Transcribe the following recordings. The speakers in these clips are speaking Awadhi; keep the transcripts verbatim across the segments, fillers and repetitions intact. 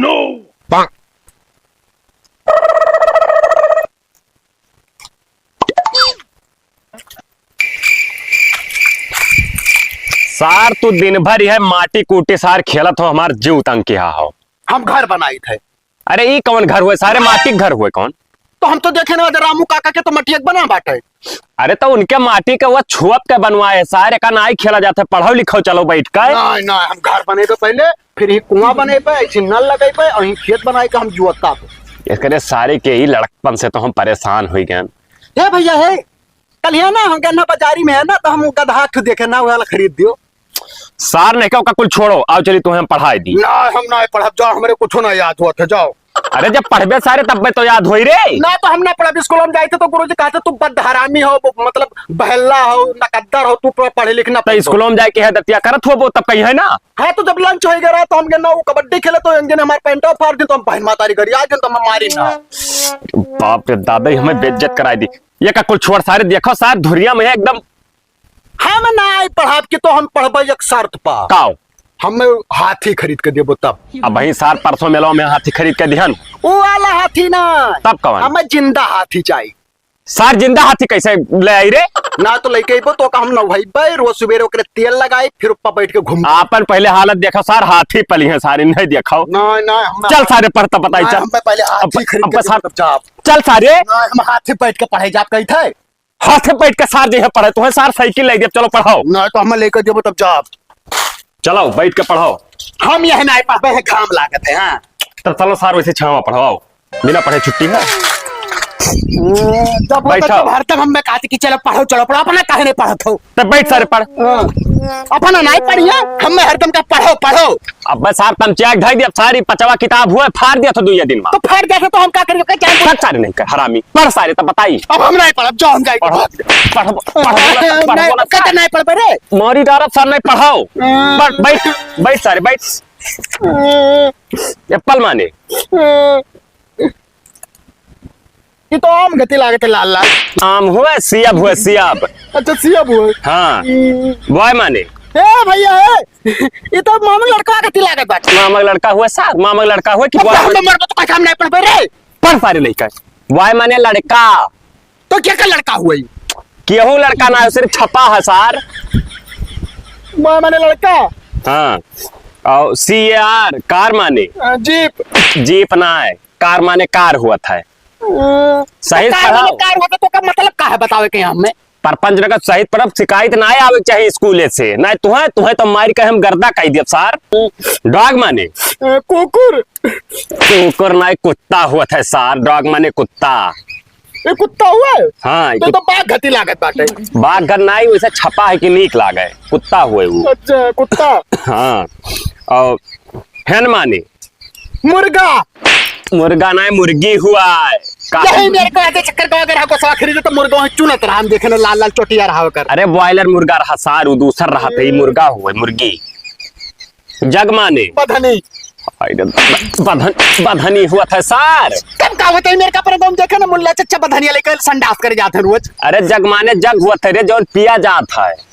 No! सार, तू दिन भर यह माटी कूटी सार खेलत हो, हमार जीव तंग किहा हो। हम घर बनाइत है। अरे, ई कौन घर हुए सारे? माटी के घर हुए कौन? तो हम तो देखे ना, रामू काका के तो मटिया के बना बाटे। अरे, तो उनके माटी के वो छुअप के बनवाए सार, एका नाई खेला जाते, पढ़ो लिखो, चलो बैठ के। नहीं, नहीं, हम घर बनेबे पहले, फिर ही कुआं बनेबे, ऐसे नल लगेबे, और ही खेत बनाए के हम जुअता। एकरे सारे के ही लड़कपन से तो हम परेशान हुई गए। हे भैया, हे, कल है ना, हम गन्ना बाजारी में है ना, तो हम गदहा ठू देखे ना, वाला खरीद दियो। सार ने कहा, "ओका कुल छोड़ो, आओ चली, तुम्हें हम पढ़ाई दी।" ना, हम ना पढ़ब, जाओ, हमरे कुछो ना याद हुआ था, जाओ। अरे, जब पढ़बे सारे, तब में तो याद होई रे। ना, तो हम ना पढ़ब, स्कूल में जाए थे, तो गुरुजी कहते, "तू बद हरामी हो, मतलब, बहल्ला हो, नकद्दर हो, तू पढ़े लिख ना तो पाई हो।" स्कूल में जाए के है दतिया करत हो, वो तब कहीं है ना। हाँ, तो जब lunch हो गया रहा, तो हम गए ना, वो कबड्डी खेले, तो अंजन हमारे पैंटवा फाड़ दी, तो हम बहन मातारी गड़ी आ गए, तो हम मारी ना। बाप रे दादा, ये हमें बेइज्जत कराई दी। ये का कुल छोड़ सारे, देखो सार, धुरिया में है एकदम। हम नाई पढ़ाब कि तो हम पढ़बे एक शर्त पा। काओ? हमें हाथी खरीद के देबो तब। अब वही सार परसों मेलवा में हाथी खरीद के दिहन। वो वाला हाथी ना। तब कौन? हमें जिंदा हाथी चाहिए। सार जिंदा हाथी कैसे ले आई रे? ना तो लेके अइबो तो का हम नहवाइबे, रोज सुबेरे ओकरे तेल लगाई, फिर ऊपर बैठ के घूम। आपन पहले हालत देखो सार, हाथी पली है सारी, नहीं देखो। नहीं, नहीं, हम ना चल सारे पढ़ता बताई, नहीं, चल। हम पहले हाथी अब, खरीद अब के सार, देबो तब जाब। चल सारे। नहीं, हम हाथी बैठ के पढ़े जाब कही थे। हाथे बैठ के सार जे है पढ़े, तुम्हें सार साइकिल लाई दिया, चलो पढ़ाओ। ना तो हमें लेकर देबो तब जाब। चलो बैठ के पढ़ाओ। हम यह नहीं पढ़बे है, घाम लागत है। हाँ, तो चलो सार वैसे छावा पढ़ाओ, बिना पढ़े छुट्टी है। जब वो तो बैठो। तुम हरदम हमें कहते कि चलो पढ़ो, चलो पढ़ो, अपना काहे नहीं पढ़त हो? तब बैठ सारे पढ़। हाँ। अपना नहीं पढ़िया, हमें हरदम का पढ़ो, पढ़ो। अब बस सार तमचिया के धई दिया, सारी पचवा किताब हुए, फाड़ दिया था दुइया दिन में। तो फाड़ दिया था तो हम का करिए, का जान पढ़ सारे नहीं कर, हरामी, पढ़ सारे तब बताई। अब हम नहीं पढ़ब, जाओ हम जाए। पढ़ो, पढ़ो, पढ़ो, पढ़ो, नहीं, पढ़ो, कहते नहीं पढ़बे रे। मारी डारत सार नहीं पढ़ाओ। हाँ। बैठ, बैठ, बैठ सारे, बैठ। हाँ। एप्पल माने। हाँ। ये तो आम गति लागत है लाल लाल। आम हुए, सियब हुए, सियब। अच्छा, सियब हुए। हाँ। हम्म। बॉय माने। ए भैया, ए, ये तो मामा लड़का गति लागत बाटे। मामा लड़का हुए सार, मामा लड़का हुए कि अब बॉय हम माने? मरबो तो कैसे हम नहीं पढ़बे रे? पढ़ सारे लइका। बॉय माने लड़का। तो क्या का लड़का हुए? केहू लड़का ना है, सिर्फ छपा है सार। बॉय माने लड़का। हाँ। और C A R, car माने। अ, जीप। जीप ना है। कार माने कार हुआ था। हम्म, सही तो कार माने पढ़ाओ। कार हुआ था, तो का मतलब का है बतावे के यहाँ में? परपंच नगर शहीद परब शिकायत ना आवे के चाहिए स्कूले से, ना तुहे, तुहे तो मार के हम गर्दा कह दिया सार। Dog माने? अ, कुकुर। कुकुर ना, कुत्ता हुआ था सार, dog माने कुत्ता। ये कुत्ता हुआ है? हाँ, तो, ये तो बाघ घती लागत बाटे। बाघ घर ना, वैसे छपा है कि नीक लागे, कुत्ता हुए वो। अच्छा, कुत्ता। हाँ, और hen माने? मुर्गा। मुर्गा ना, मुर्गी हुआ है। का यही मेरे को ऐसे चक्कर का अगर हमको सवा खरीदे तो मुर्गा वहीं चुनत रहा, हम देखे ना लाल लाल चोटिया रहा होकर। अरे बॉयलर मुर्गा रहा सार, उ दूसर रहा था, ये मुर्गा हुआ, मुर्गी। Jug माने? बधनी। अरे बधन, बधनी हुआ था सार। कब का होता है मेरे का पर तुम देखे ना मुल्ला चच्चा बधनिया लेकर संडास करे जाते हैं रोज। अरे jug माने jug हुआ था रे, जौन पिया जात है।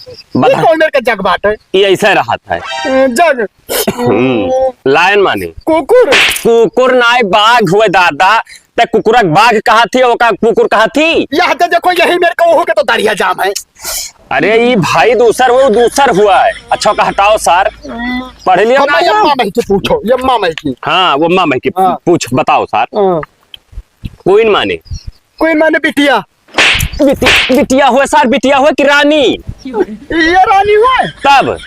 ये बधन। कौन मेरे का jug बात है? ये ऐसा रहा था। अ, jug। हम्म, lion माने? कुकुर। कुकुर नाय, बाघ हुए दादा। ते कुकुरक बाघ कहा थी, ओका कुकुर कहा थी? यह तो देखो, यही मेरे को ओहू के तो दरिया जाम है। अरे, ई भाई दूसर हुआ, दूसर हुआ है। अच्छा, का हटाओ सार। पढ़ लिया हम ना ये हम? माँ नहीं की पूछो, ये माँ नहीं की। हाँ, वो माँ नहीं की हाँ। पूछ, बताओ सार। हाँ। Queen माने? Queen माने बिटिया। बिटि-, बिटिया हुए सार, बिटिया हुए कि रानी? ये रानी हुए? तब?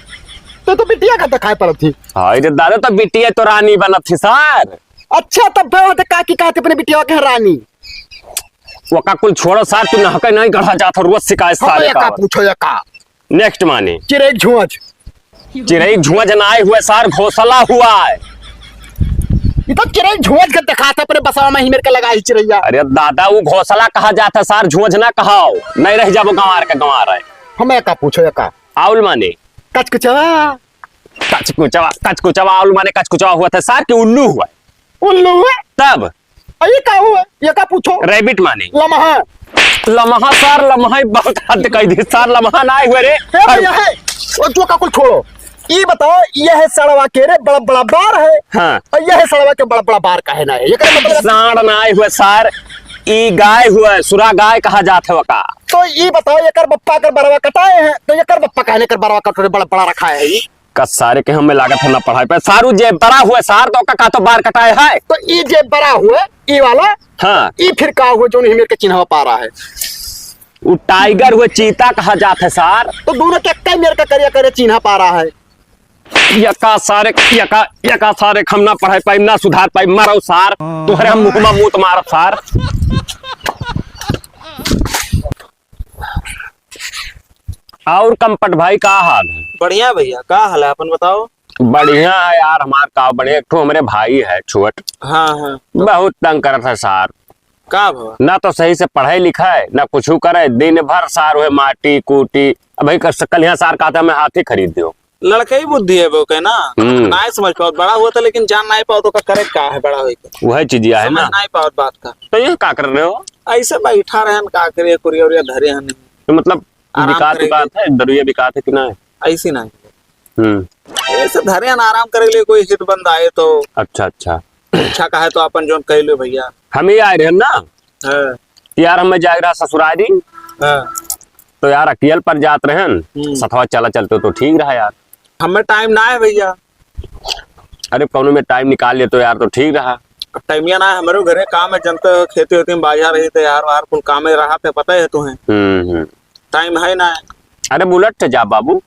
तो, तो बिटिया का दिखाई पड़त थी। हाय रे दादा, तो बिटिया तो रानी बनत थी सार। अच्छा, तब फिर वो तो काकी कहते अपने बिटिया के रानी। वो का कुल छोड़ो सार, तू नहके नहीं गढ़ा जात हो, रोज शिकायत हम सारे या का का। पूछो या का? Next माने? चिरई झुंझ। चिरई झुंझ ना आए हुए सार, घोंसला हुआ है। ये तो चिरई झुंझ के दिखाता अपने बसवा में ही मेरे के लगा ही चिरैया। अरे दादा, वो घोंसला कहा जाता सार, झुंझ ना कहाओ, नहीं रह जाबो गंवार का गंवार है। हम या का पूछो या का? आउल माने? कचकुचवा। कचकुचवा, कचकुचवा, आउल माने कचकुचवा हुआ था सार कि उल्लू हुआ? उल्लू हुआ? तब? अ, ये का हुआ? ये का पूछो? Rabbit माने? लमहा। लमहा सार, लमहा ही बहुत हद कह दी सार, लमहा ना हुआ रे। ए भैया, हे, वो जो का कुल छोड़ो। ई बताओ, यह सड़वा के रे बड़ा बड़ा बार है, हाँ। और यह सड़वा के बड़ा बड़ा बार काहे ना है? एकर मतलब साँड़ नाय हुए सार, ई गाय हुए, सुरा गाय कहा जात है वका। तो ई बताओ, एकर बप्पा कर बरवा कटाए हैं, तो एकर बप्पा काहे ने एकर बरवा कटोरे बड़ा बड़ा रखा है ई? का सारे के हमें लागत है ना पढ़ाई पे। सारू जे बड़ा हुए सार, तो का, का तो बार कटाए है? तो ई जे बड़ा हुए, ई वाला, हाँ। ई फिर का हुए, जोन ही मेरे के चिन्हवा पा रहा है? उ टाइगर हुए, चीता कहा जात है सार। तो दोनों के कई मेरे का करिया करे चिन्हा पा रहा है। यका सारे, यका, यका सारे, हम ना पढ़ाई पाई, ना सुधार पाई, मरो सार, तोहरे हम मुँह में मूत मारब सार। और कंपट भाई, का हाल है? बढ़िया भैया, का हाल है, अपन बताओ। बढ़िया है यार, हमार का बढ़िया, एक ठो हमरे भाई है छोट। हाँ, हाँ। बहुत तंग करत है सार। का भवा? ना तो सही से पढ़े लिखे, ना कुछ करे, दिन भर सार हुए माटी कूटी। अब भाई कल, कल यहाँ सार कहता, "मैं हाथी खरीद दियो।" लड़कई बुद्धि है वो के ना, हम्म। नाय समझ पावत, बड़ा हुआ था लेकिन जान नाय पावत, ओका करे का है बड़ा होई के। वही चीज है समझ ना। नाय पावत बात का। तो ये का कर रहे हो? ऐसे बैठा रहन, का करे, कुरिया उरिया धरे हन। तो मतलब आराम बिकात करेंगे। उकात है, दरुइया बिकात है कि ना? ऐसी ना। हम्म। ऐसे धरे हन, आराम करे के लिए कोई हित बंद आए तो। अच्छा, अच्छा। अच्छा कहे तो अपन जोन कह लो भैया। हम ही आए रहे ना। हाँ। यार, हमें जाए रहा ससुरारी। हाँ। तो यार, अकियल पर जात रहन, हम्म। सथवा चला चलते तो ठीक रहा यार। हमें टाइम ना है भैया। अरे, कौनो में टाइम निकाल ले तो यार, तो ठीक रहा। अब टाइमिया ना है, हमरो घरे काम है, जनते हो, खेती वेती में बाजार रही तो यार, वार कुल काम में रहा थे, पता है तुम्हें। हम्म, हम्म। टाइम है ना। अरे, बुलेट से जा बाबू।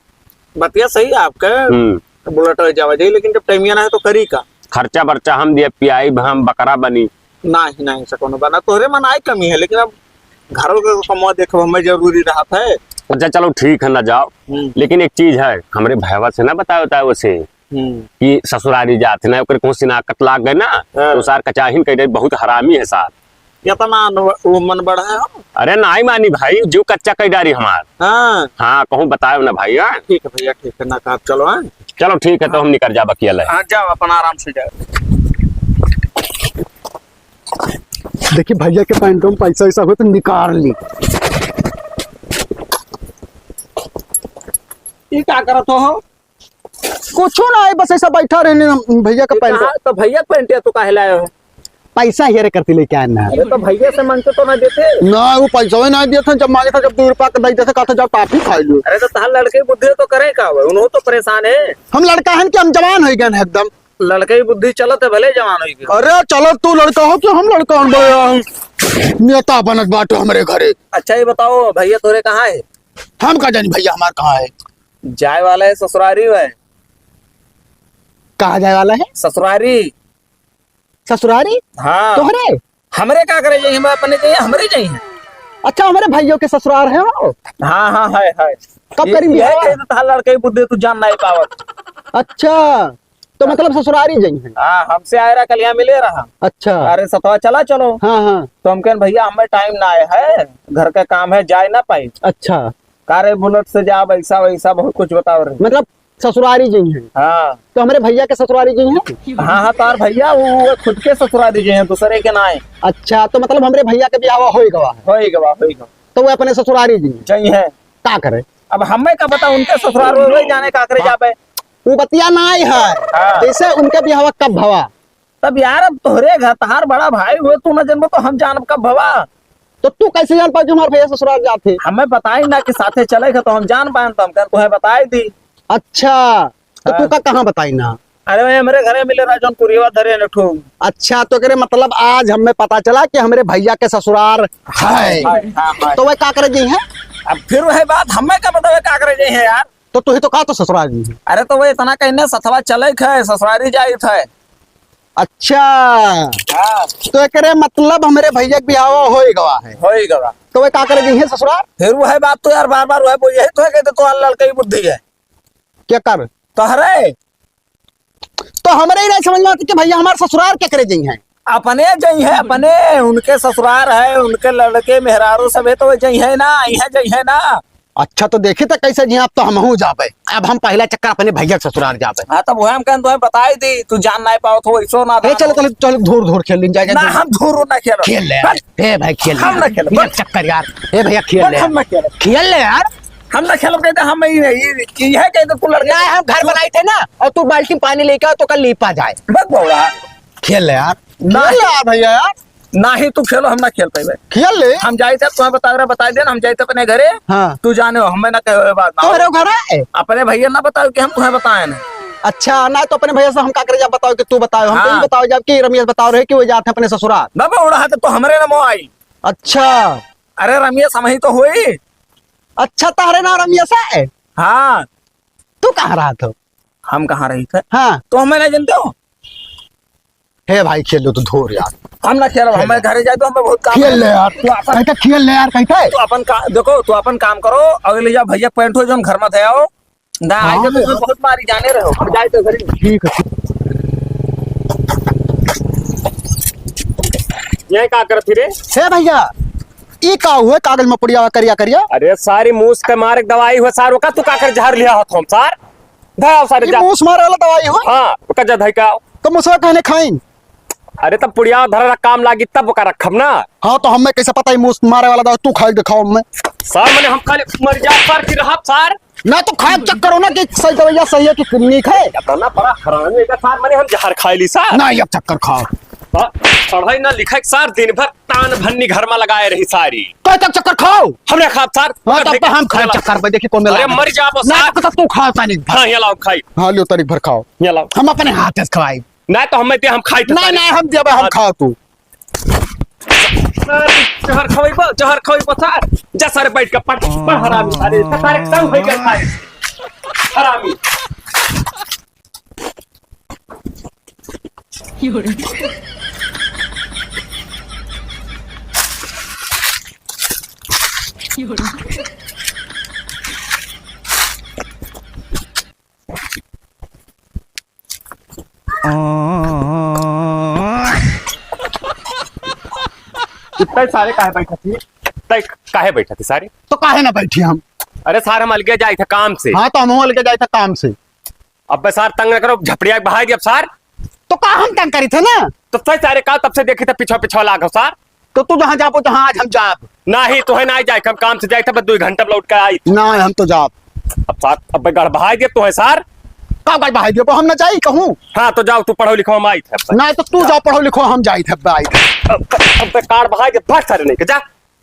बतिया सही है आपके। हम्म। तो बुलेट से जावा जाई, लेकिन जब टाइमिया ना है तो करी का? खर्चा बर्चा हम दिए, पियाई हम बकरा बनी। नाही, नाही, से कोनो बना, तोहरे मन आई कमी है, लेकिन अब घरों के कमवा देखो, हमें जरूरी रहत है। अच्छा, चलो ठीक है, ना जाओ। हम्म। लेकिन एक चीज है, हमरे भयवा से ना बताए, बताए उसे हम्म। कि ससुरारी जात है ना, ओकर कहूँ सिनाकत लाग गए ना, हाँ। तो सार कचाहिन कह दे, बहुत हरामी है सार। कितना न-, वो मन बढ़ा है हो? अरे नाही मानी भाई, जीव कच्चा कई डारी हमार। हाँ। हाँ, कहूँ बतायो ना भाई, हाँ? ठीक है भैया, ठीक है, ना कहा, चलो, हाँ? चलो ठीक है, तो हम निकल जाब अकेले। हाँ, जाओ, अपन आराम से जाओ। देखी भैया के पैंटों में पैसा वैसा हो तो निकाल ली। ये का करत हो? कुछो ना है, बस ऐसा बैठा रहने हम भैया का ये पैंट। कहाँ, तो भैया के पैंटिया तू काहे लाए हो? पैसा हेरे करती लेके आए ना। अरे तो भैया से मांगते तो ना देते। ना, वो पैसा ही ना दिए थे, जब मांगे था, जब दो रुपया का दे देते, कहते, "जाओ, टाफी खा लो।" अरे तो तार लड़के बुद्धि तो करे का हुआ, उन्हों तो परेशान है। हम लड़का हन कि हम जवान हो गए हैं एकदम। लड़के की बुद्धि चलत है, भले जवान हो गए। अरे चलो, तू लड़का हो कि हम लड़का हन, बड़े हम नेता बनत बाटो हमरे घरे। अच्छा ये बताओ भैया तोरे कहाँ है? हम का जानी भैया हमार कहाँ है? जाए वाला है ससुरारी है। कहाँ जाए वाला है? ससुरारी। ससुरारी? हाँ। तोहरे? हमरे का करे जाइए, हम अपने जाइए, हमरे जाइए। अच्छा, हमरे भाइयों के ससुरार है हो? हाँ, हाँ, है, है। कब ये, करी ये बियाह? कहे तो तार लड़के की बुद्धि तू जान नहीं पावत। अच्छा, तो हाँ। मतलब ससुरारी जाइए? हाँ, हमसे आए रहा, कल यहाँ मिले रहा। अच्छा। अरे सतवा चला चलो। हाँ, हाँ। तो हम कहें, "भैया, हमें टाइम ना आए है, घर का काम है, जाए ना पाए।" अच्छा। का रे बुलेट से जा, वैसा, वैसा बहुत कुछ बताओ रहे। मतलब ससुरारी जइहैं। हाँ। तो हमरे भइया के ससुरारी जइहैं? हाँ, हाँ, तार भइया, वो, वो खुद के ससुरारी जइहैं, दूसरे के नाहीं। अच्छा, तो मतलब हमरे भइया के बियाहवा होइ गवा है? होइ गवा, होइ गवा। तो वो अपने ससुरारी जइहैं? जइहैं। का करे? अब हमें का पता, उनके ससुरार में वही जाने का करे जाबे। वो बतिया नाहीं है। हाँ। जैसे उनके बियाहवा कब भवा? तब यार, अब तोहरे घर, तहार बड़ा भाई हुए, तू न जनबो तो हम जानब कब भवा? तो तू कैसे जान पाओ कि हमार भइया ससुरार जात है? हमें बताई ना कि साथे चले के, तो हम जान पाएन, तो हम कहेन तोहे बताई दी। अच्छा, तो तू हाँ। का कहाँ बताई ना? अरे भाई, हमरे घरे मिले रहा, जौन कुरियवा धरे न ठो। अच्छा, तो एकरे मतलब आज हमें पता चला कि हमरे भइया के ससुरार है। हाँ, हाँ, हाँ। तो वह का करे जइहैं? अब फिर वही बात, हमें का पता वह का करे जइहैं यार? तो तू ही तो कहा तो ससुरार जइहैं। अरे तो वह इतना कहने सथवा चले थे, ससुरारी जाई थे। अच्छा। हाँ। तो एकरे मतलब हमरे भइया के बियाहवा होइ गवा है। होइ गवा। तो वह का करे जइहैं ससुरार? फिर वह बात तो यार बार बार वह बोल, यही तो है कहते तो लड़के की बुद्धि है। क्या कर? तोहरे। तो हमरे ही नहीं समझ में आती कि भइया हमार ससुरार के करे जइहैं। अपने जइहैं, अपने, उनके ससुरार है, उनके लड़के मेहरारू सब है, तो वह जइहैं ना, इहैं जइहैं ना। अच्छा, तो देखी तो कैसे जी, अब तो हमहूँ जाबे। अब हम पहला चक्कर अपने भइया के ससुरार जाबे। हाँ, तब वह हम कहन तुम्हें बताई दी, तू जान नहीं पाओ तो ऐसो ना ए, चलो, चलो, चलो, धूर, धूर खेल लीन जाएगा, ना, धूर। हम धूर ना खेलो। खेल ले यार। बस। ए भाई, खेल ले हम यार। ना खेलो, एक बस। चक्कर यार। ए भइया, खेल बस, ले हम यार। ना खेलो। खेल ले यार। हम ना खेलब कहते, हम ई, ई, ई है कहते तू लड़के। ना, हम घर बनाई थे ना, और तू बाल्टी पानी लेके आओ तो कल लीपा जाए। बक बौड़ा। खेल ले यार। ना। खेल ले यार भैया यार। नाही तू खेलो, हम ना खेल पाइबे। खेल ले। हम जाइत है, तुम्हें बताओ रे, बताई देन, हम जाइत है अपने घरे। हाँ। तू जाने हो, हमें ना कहे बात ना। तोहरे घर है? अपने भैया ना बताओ कि हम तुम्हें बताए ना। अच्छा, ना तो अपने भैया से हम का करे, जब बताओ कि तू बताओ, हम तो हाँ। ये बताओ जब कि रमेश बताओ रहे कि वो जात है अपने ससुराल। ना बौड़ा है तो, तो हमरे ना मोह आई। अच्छा। अरे रमेश हम ही तो होई। अच्छा, तहरे नाम रमेश है? हाँ। तू कहाँ रहत हो? हम कहाँ रही थे? हाँ। तो हमें नहीं जानते हो? हे भाई, खेल लो तो धोर यार। हम ना खेलब, खेल हमें यार। घरे जाए दो, हमें बहुत काम खेल है। ले यार। तू अपन कहता खेल ले यार, कहता है। तू अपन का-, देखो, तू अपन काम करो, अगले जा भैया पैंट हो जो हम घर में थे आओ। ना, हाँ। आज तो तुम्हें बहुत मारी जाने रहो। हम जाए तो घरे। ठीक है। ये का करत ही रे? हे भैया, ई का हुए कागज में पुड़िया करिया करिया? अरे सारी मूस के मारे के दवाई हुए सार, ओका तू का कर जहर लिया हो तुम सार? धराओ सारे ई जा। मूस मारे वाला दवाई हुए? हाँ, ओका जा धई के आओ। तो मुसवा कहने खाइन? अरे तब पुड़िया धरा काम लागी तब ओका रखब ना। हाँ, तो हमें कैसे पता ई मूस मारे वाला दवाई? तू खाई दिखाओ हमें। सार मने हम खाली मर जा सार की रहब सार। ना तो खाए के चक्कर हो ना कि सही दवाइया सही है कि नीक है। इतना बड़ा हरामी है सार, मने हम जहर खाए ली सार। ना, अब चक्कर खाओ। हाँ, पढ़ाई ना लिखाई सार, दिन भर तान भन्नी घर में लगाए रही सारी। तो तक चक्कर खाओ। हमने खाब सार। हाँ, तब तो हम खाए चक्कर पे, देखी कौन अरे मिला। मर जाबो ना, सार। तो तू खाओ तानी भर। हाँ, ये लाओ खाई। हाँ, लियो तानी भर खाओ। ये लाओ। हम अपने हाथ से खवाई। ना तो हमें दे, हम खाई तो ना, सारी। ना, हम देबे, हम हाँ। खाओ तू। जहर खवैबो, जहर खवैबो सार। जा सारे बैठ के पढ़, पढ़ हरामी सारे। सारे सब होइ गए सारे। हरामी। इतने सारे काहे बैठा थी? इतने काहे बैठा थी सारे? तो काहे ना बैठी हम? अरे सार, हम अलगे जाए थे काम से। हाँ, तो हम अलगे जाए थे काम से। अबे सार, तंग न करो, झपड़िया के बहाई दिया सार। तो का हम तंग करी थे ना? तो सही सारे का तब से देखी थे, पीछा पीछा लागो सार। तो तू जहाँ जाबो, तहाँ आज हम जाब। नाही, तोहे नाही जाए, हम काम से जाए थे, बस दो घंटा में लौट के आई। नाही, हम तो जाब। अब सार, अबे गड़बहाई दिया तोहे सार। का गड़बहाई दिया? हम ना जाई कहूँ। हाँ, तो जाओ, तू पढ़ो लिखो, हम आई थे। नाही, तो तू जाओ, पढ़ो लिखो, हम जाई थे, अब आई थे। अब, अब, अब कार्ड बहाई दिया, भाग सारे नहीं के, जा।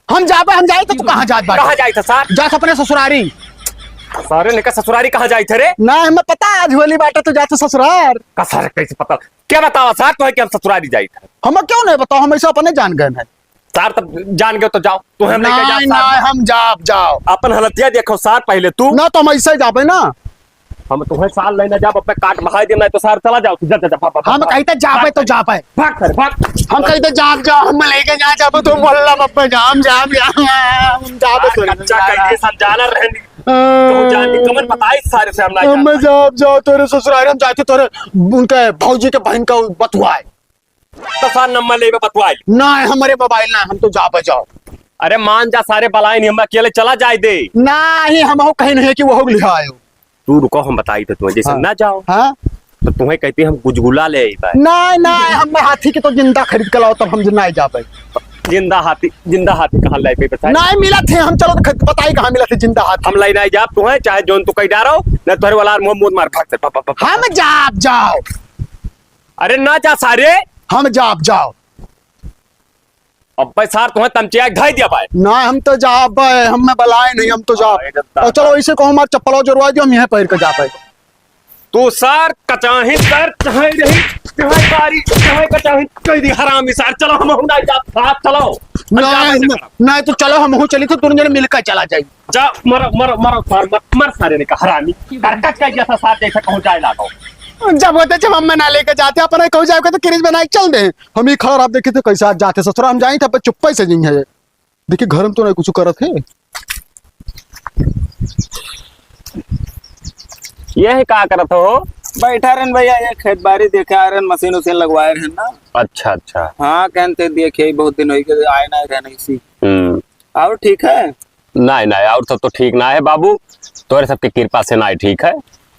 हम जाबे, हम जाई तो तू कहाँ जात बाटे? कहाँ जाई था सार? जात अपने ससुरारी। सारे ने का ससुरारी कहाँ जाई थे रे? ना, हमें पता आज होली बाटे तो जात ससुरार। का सारे कैसे पता? क्या बतावा सार तो है कि हम ससुरारी जाई थे? हम क्यों नहीं बताओ, हम ऐसे अपने जान गए हैं। सार तब जान गए तो जाओ, तू हम लेके जा नहीं, सार। नहीं, हम जाब, जाओ। अपन हालतिया देखो सार पहले तू। ना तो हम ऐसे ही जाबे ना। हम तुम्हें सार लेना जाब, अपने काट बहाई देना है तो सार चला जाओ, जा, जा, जा, भाग, भाग, हम भाग, कहिते जाबे भाग, तो जाबे। भाग सर, भाग। हम कहिते जाब, जाओ, हम लेके जा, जाबे तो मोहल्ला में अपने जाम, जाम, जाम, हम जाबे सार, सर। कच्चा कहिते सब जाना रहनी। तो जान के कमन बताई सारे से हम ना हम जाबे। जाब, जाओ, तोरे ससुराल हम जाते, तोरे उनके भौजी के बहन का बतुआए। तो सार नंबर लेबे बतवाई। ना, हमरे मोबाइल ना, हम तो जाबे जाओ। अरे मान जा सारे बलाइन, हम अकेले चला जाए दे। ना ही, हम हो कहीं नहीं कि वो हो लिहा आयो। तू रुको, हम बताई तो तुम्हें, जैसे हाँ। ना जाओ। हाँ। तो तुम्हें कहती हम गुजगुला ले आई बाय। ना, ना, हम हाथी के तो जिंदा खरीद के लाओ, तब हम ना जाबे। जिंदा हाथी, जिंदा हाथी कहाँ लाई पे बताई? ना मिला थे, हम चलो तो खरीद, बताई कहाँ मिला थे जिंदा हाथी। हम लाई ना जाब तुम्हें, चाहे जोन तू कहीं डारो, ना तोहरे वाला मुंह मुंह मार भाग से, पा, पा, पा, पा। हम जाब जाओ। अरे ना जा सारे। हम जाब जाओ। अबे सार तुम्हें तमचिया धई दिया बाय। ना, हम तो जाबे, हम में बलाए नहीं, हम तो जाब। अरे दादा। और चलो, ऐसे कहो, हमार चप्पलो जोरवा दियो, हम यहीं पहिर के जाबे। तू सार कचाही कर, चाहे रही, चाहे बारी, चाहे कचाही, कह दी हरामी सार, चलो हम, हम नहीं जाब, सार, चलो। हम ना, जाबे ना, ना। ना, तो चलो, हम हूँ चली, तो दोनों जने मिलकर चला जाए। जा, मरो, मरो, मरो, सार, मर, मर सारे ने कहा, हरामी। करकट का जैसा सार जैसा कहूँ जाए लागो। जब होते, जब हम ना लेके जाते, अपना कहूँ जाए के तो किरीच बनाए के चल दे। हम ही खड़ा रह, देखी थे कैसे आज जाते ससुरा, हम जाई थे, अब चुप्पे से नहीं है। देखी घर में तो नहीं कुछ करत है। ये है का करत हो? बैठा रहन भैया, ये खेत बाड़ी देखे आ रहन, मशीन उशीन लगवाए रहन ना। अच्छा, अच्छा। हाँ, कहन ते देखे, बहुत दिन हो गए, आए ना रहन इसी। हम्म। और ठीक है? नाहीं, नाहीं, और सब तो ठीक ना है बाबू, तोरे सबके कृपा से नाहीं ठीक है।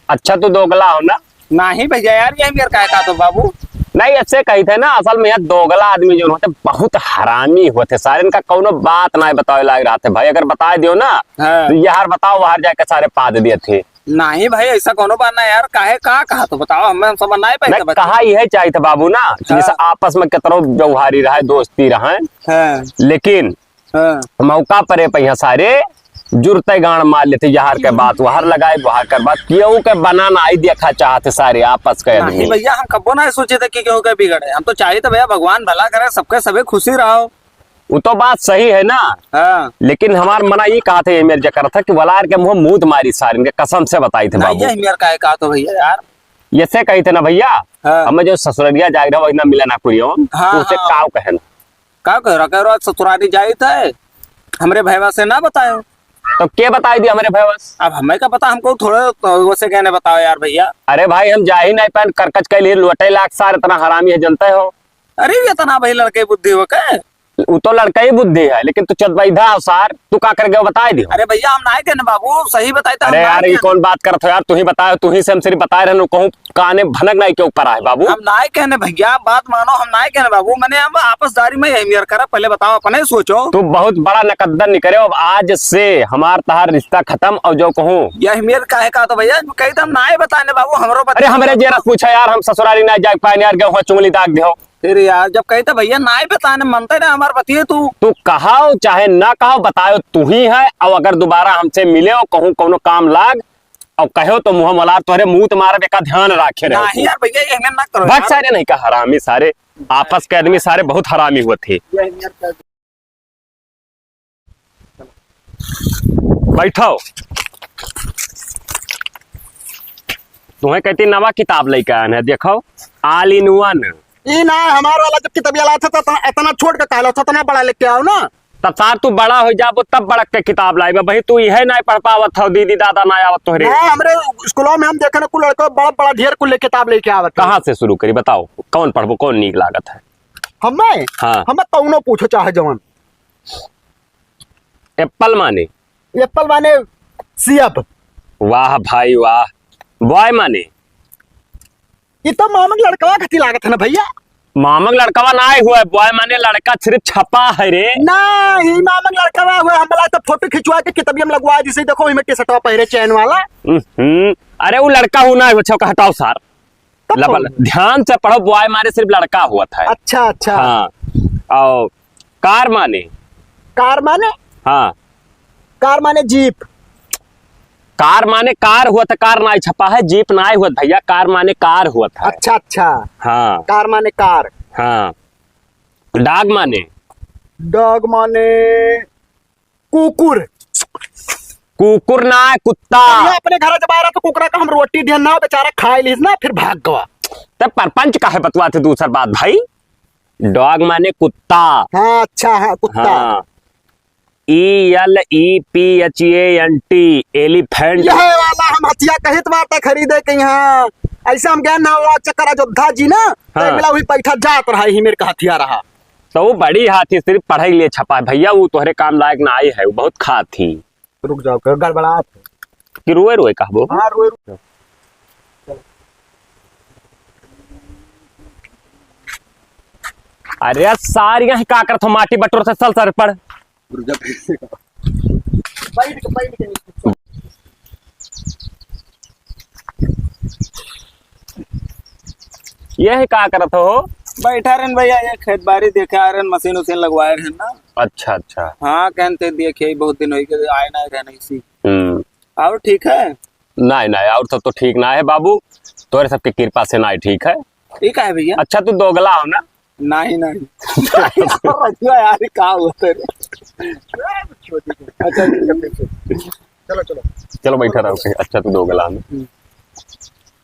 अच्छा, तू दोगला हो ना? नाहीं भैया यार, ये मेरे का, का तो बाबू? नहीं, ऐसे कही थे ना, असल में यहाँ दोगला आदमी जो होते, बहुत हरामी होते सारे, इनका कौनो बात ना बतावे लाग रहा थे भाई, अगर बता दियो ना, हाँ। तो यार बताओ, बाहर जाके सारे पाद दिए थे। नहीं भाई, ऐसा कौनो बात ना यार, काहे, का कहा तो बताओ, हमें हम समझ ना पाए नहीं, थे बच्चे। कहा यह चाहिए था बाबू ना, कि हाँ। जैसे आपस में कितनो व्यवहारी रहे, दोस्ती रहे, हाँ। लेकिन हाँ। मौका परे पे यहाँ सारे जुरते गांड मार लेते, यहाँ के बात वहाँ लगाए, वहाँ कर बात, केहू के बना ना आई देखा चाहते सारे आपस के आदमी। नहीं भैया, हम कबो ना सोचे थे कि केहू के बिगड़े, हम तो चाहिए थे भैया भगवान भला करे, सबके सभी खुशी रहो। वो तो बात सही है ना, हाँ। लेकिन हमार मना ये कहा था, ये मेरे जकर था कि वलार के मुँह मूत मारी सारे, इनके कसम से बताई थे नहीं, बाबू। ये मेरे का कहा तो भैया यार। ये से कही थे ना भैया, हाँ। हमें जो ससुररिया जाए रहा, वही ना मिला ना कुरियो, हाँ, तो उसे हाँ। काव कहे ना। का कह रहा, कह रहा ससुरारी जाइत है, हमरे भैया से ना बतायो। तो के बताई दी हमरे भैया से? अब हमें का पता, हमको थोड़े तो वैसे कहने बताओ यार भैया। अरे भाई, हम जा ही नहीं पाए, करकच के लिए लोटे लाग सार, इतना हरामी है, जनते हो। अरे, ये इतना भाई लड़के बुद्धि हो के? वो तो लड़का ही बुद्धि है, लेकिन तू चतबैधा हो सार, तू का कर गयो बताई दियो। अरे भैया, हम नाय कहने बाबू, सही बताई तो हम अरे नाय यार, ये कहने। कौन बात करत हो यार? तू ही बताए, तू ही से हम सिर्फ बताए रहनु, कहूँ काने भनक नाई के ऊपर आए बाबू। हम नाय कहने भैया, बात मानो, हम नाय कहने बाबू, मने हम आपसदारी में यही मेर करा, पहले बताओ, अपने सोचो। तू बहुत बड़ा नकद्दन निकरे, अब आज से हमार तहार रिश्ता खत्म, और जो कहूँ यही मेर काहे का तो भैया, कही तो हम नाय बताने बाबू, हमरो बता अरे हमरे जेरस पूछा यार, हम ससुरारी ना जाए पाए यार, गेहूँ चुंगली दाग दियो। फिर यार, जब कही तो भैया नाय बताने मनते ना हमार बतिये तू। तू कहाओ चाहे ना कहाओ, बतायो तू ही है। और अगर दोबारा हमसे मिले और कहूँ कौनो काम लाग और कहो तो मुँह मलार तोहरे मुँह तुम्हारा बेका ध्यान राखे रहे। नहीं यार भैया, ये हमें ना करो भाग यार। सारे नहीं का हरामी सारे, आपस के आदमी सारे बहुत हरामी हुए थे। ये हमें कर बैठो। तुम्हें कहती नवा किताब लेके आन है, देखो, all in one। ई ना, हमार वाला जब किताबिया लात था, तो इतना, इतना छोट के कहलो था, इतना बड़ा लेके आओ ना। तब सार तू बड़ा हो जाबो, तब बड़ा के किताब लाइबे। भाई, तू इहे नाय पढ़ पावत हो, दीदी दादा नाय आवत तोहरे। ना, हमरे स्कूलों में हम देखे ना, कुल लड़के बड़ा, बड़ा ढेर कुल ले किताब लेके आवत है। कहाँ से शुरू करी, बताओ, कौन पढ़बो, कौन नीक लागत है? हमें? हाँ। हमें कौनो पूछो, चाहे जवन। एप्पल माने? एप्पल माने सेब। वाह भाई वाह। बॉय माने? ये तो मामक लड़कवा खती लागत है ना भैया। मामक लड़कवा ना आए हुआ है, बॉय माने लड़का सिर्फ छपा है रे। ना, ही मामक लड़कवा हुआ, हम बोला तो फोटो खिंचवा के किताबिया में लगवा, जिसे देखो, इमे टी-शर्टवा पहरे चैन वाला। हम्म, अरे वो लड़का हूँ ना, वो छौका हटाओ सार। तब लबल, कौन? ध्यान से पढ़ो, बॉय माने सिर्फ लड़का हुआ था। अच्छा, अच्छा। हाँ। और कार माने? कार माने? हाँ। कार माने जीप। कार माने कार हुआ था, कार नाय छपा है, जीप नाय हुआ भैया, कार माने कार हुआ था। अच्छा, अच्छा। हाँ। कार माने कार। हाँ। डॉग माने? डॉग माने कुकुर। कुकुर ना, कुत्ता। ये अपने घर जब आ रहा तो कुकरा का हम रोटी दिया ना, बेचारा खाए लीस ना, फिर भाग गवा। तब परपंच काहे बतवा थे दूसर बात भाई? डॉग माने कुत्ता। हाँ, अच्छा, हाँ, कुत्ता। हाँ। E L E P H A N T, एलिफेंट। यह वाला हम हथिया कहित बात खरीदे के यहाँ। ऐसे हम गए ना, वो चक्कर अयोध्या जी ना, तो हाँ। मिला हुई पैठा जात रहा ही मेरे का हथिया रहा। तो वो बड़ी हाथी सिर्फ पढ़ाई लिए छपा है भैया, वो तोहरे काम लायक ना आई है, वो बहुत खात ही। रुक जाओ, कहो गड़बड़ात है। कि रोए रोए कहबो? हाँ, रोए रोए। अरे यार, सारी यहीं का करत हो, माटी बटोर से सल सर पड़। रुक जा, फिर से कहो। बैठ के, बैठ के। यह का करत हो? बैठा रहन भैया, ये खेत बाड़ी देखे आ रहन, मशीन उशीन लगवाए रहन ना। अच्छा, अच्छा। हाँ, कहन ते देखे, बहुत दिन होई गए, आए ना रहन इसी। हम्म। और ठीक है? नहीं, नहीं, और सब तो ठीक ना है बाबू, तोरे सबके कृपा से ना है, ठीक है। ये का है भैया? अच्छा, तू दोगला हो ना? नहीं, नहीं। रजुआ यार, का होता है रे? अच्छा, ठीक है, ठीक है। चलो, चलो। चलो, बैठा रहो। अच्छा, तू दोगला हो ना? हम्म।